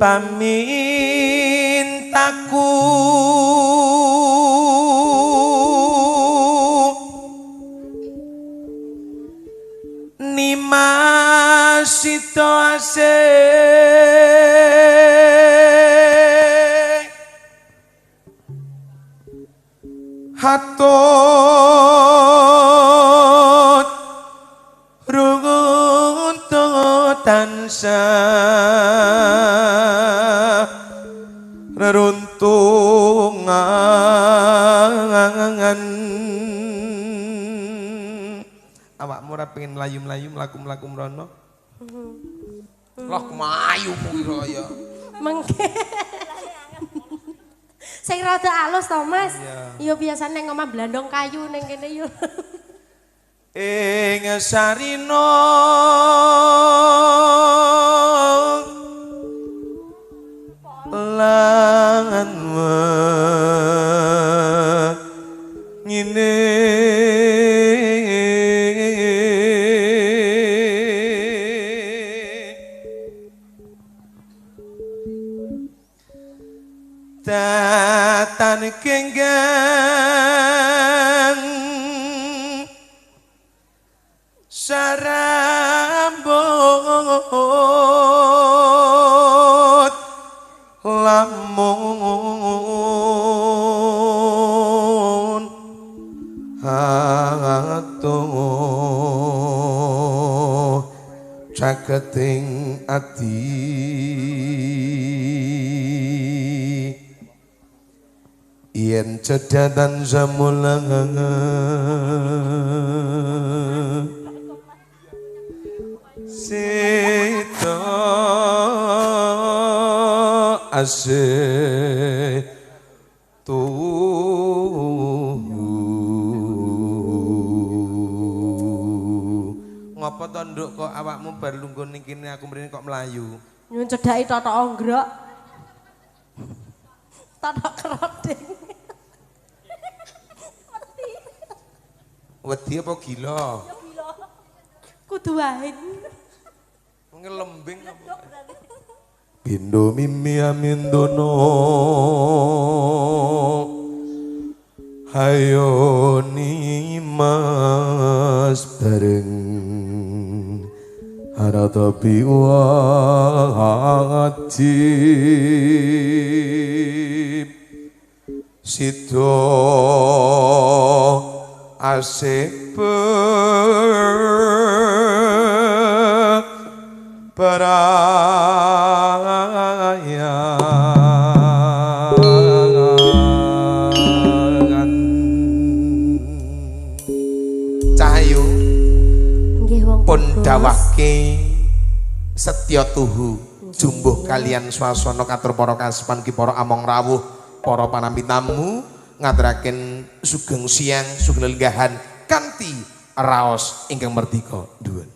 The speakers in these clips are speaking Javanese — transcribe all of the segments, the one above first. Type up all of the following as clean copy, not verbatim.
Pamintaku Nimas sito asih hatut runtut tansah reruntungan. Awakmu ora pengen mlayu-mlayu mlaku-mlaku mrono? Loh kemayumu kira kaya. Mengke. Sing rada alus to, Mas. Ya biasane ning omah blandong kayu ning kene yo. Ing sarina lan ngene datan genggang sarambut lamun atuh caketing ati yen cedatan samulang sito asih tuhu. Ngopo to nduk kok awakmu bar lungguh ning kene aku mrene kok mlayu? Nyuwun cedhaki totok onggrok. Totok kroding. Wedi apa gila? Ya gila. Kudu wae. Ngelembing apa? Pindo mimi amindono hayo nimas bareng haratapi wajib sido asih berayan Cahayu pun dawake setya tuhu jumbuh kalian swasana katur para kasepan ki para among rawuh para panampi tamu ngaturaken sugeng siang sugeng lenggahan kanthi raos ingkang merdika dhuwun.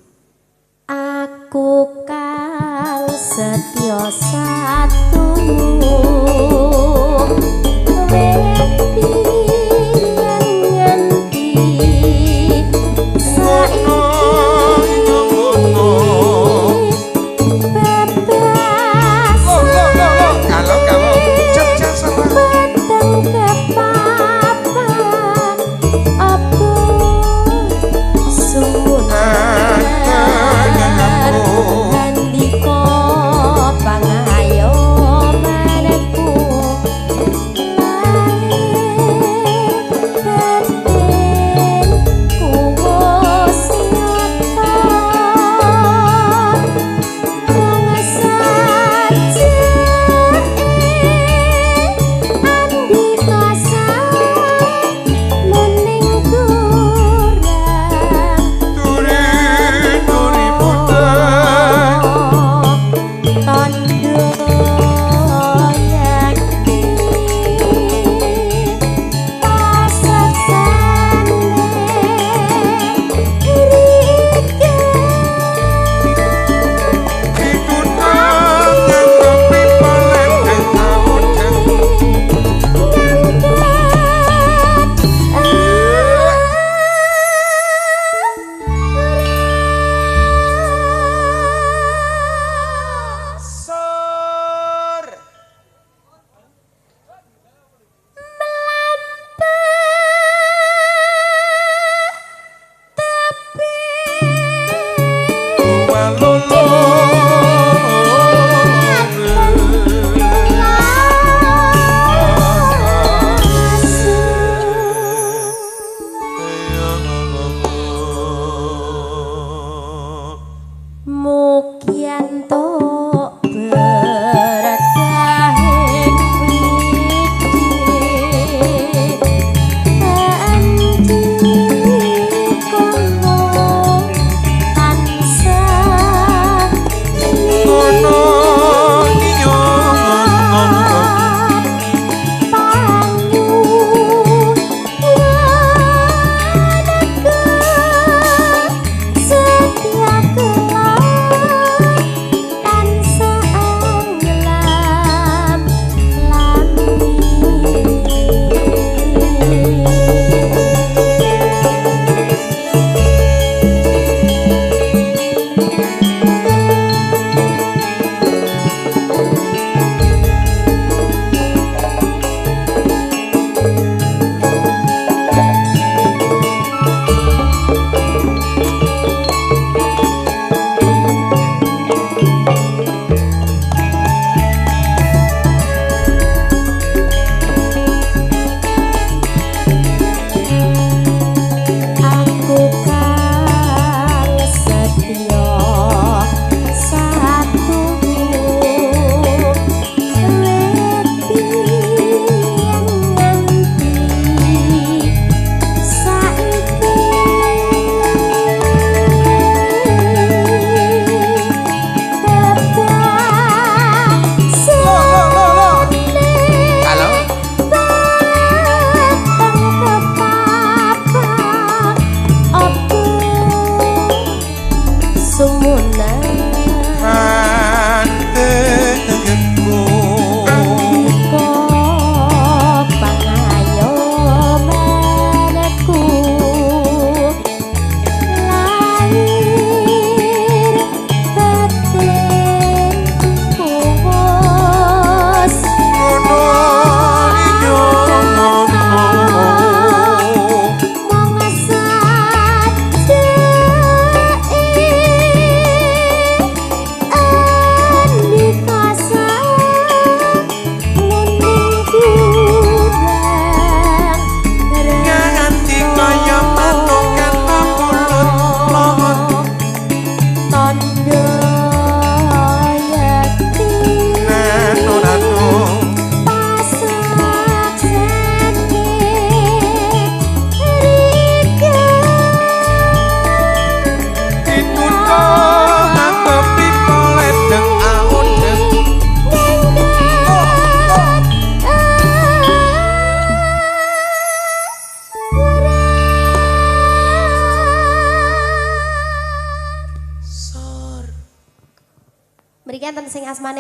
Aku kang setya satu nganti saiki bebas kalau peteng kepapan apa sumunar nandika pangayomanku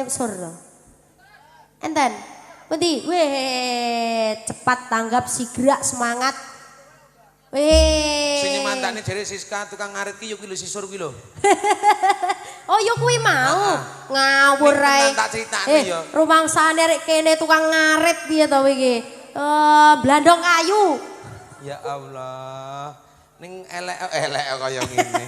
Suarane sur to. Enten. Pundi? Weh, cepat tanggap sigrak semangat. Weh. Sing nyemantane jere Siska tukang ngarit ki yo kuwi lho sisur kuwi lho. Oh yo kuwi mau. Ngawur ae. Tak critakne yo. Rumangsane rek kene tukang ngarit piye to iki? Blandong kayu. Ya Allah. Ning elek kaya ngene.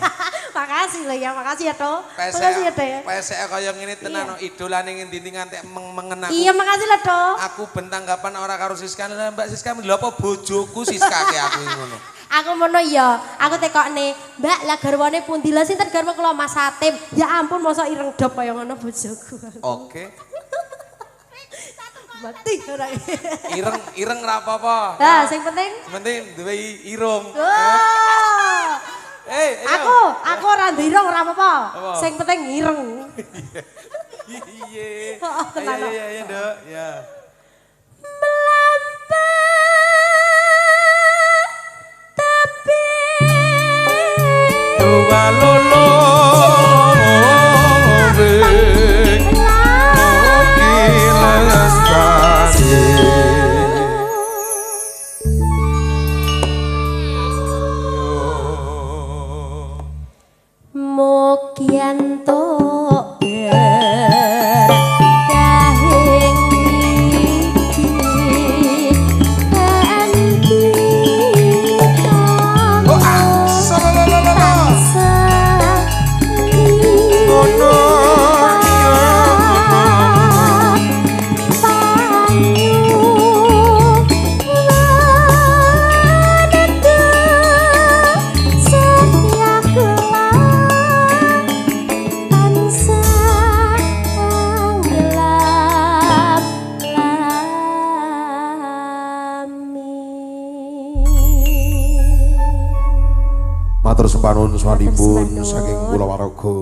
Makasih lho ya, makasih ya to. Makasih ya to ya. Pesek kaya ngene tenan idolane ngendi-endi ngantek meng-mengen aku. Iya, makasih lho to. Aku ben tanggapan ora karo Siska. Lah Mbak Siska lho apa bojoku Siska ke aku ngono. Aku ngono ya, aku tekokne, Mbak lah garwane pundi? Lah sinten garwa kula Mas Hatim. Ya ampun mosok ireng dop kaya ngono bojoku. Oke. Mati ora. Ireng ireng ra apa-apa. Lah sing penting penting duwe irung. Oh. Aku ora duwe irung ora apa-apa. Sing penting ireng. Iya. Iya iya Nduk, ya. Matur sembah nuwun swanipun saking kula warga.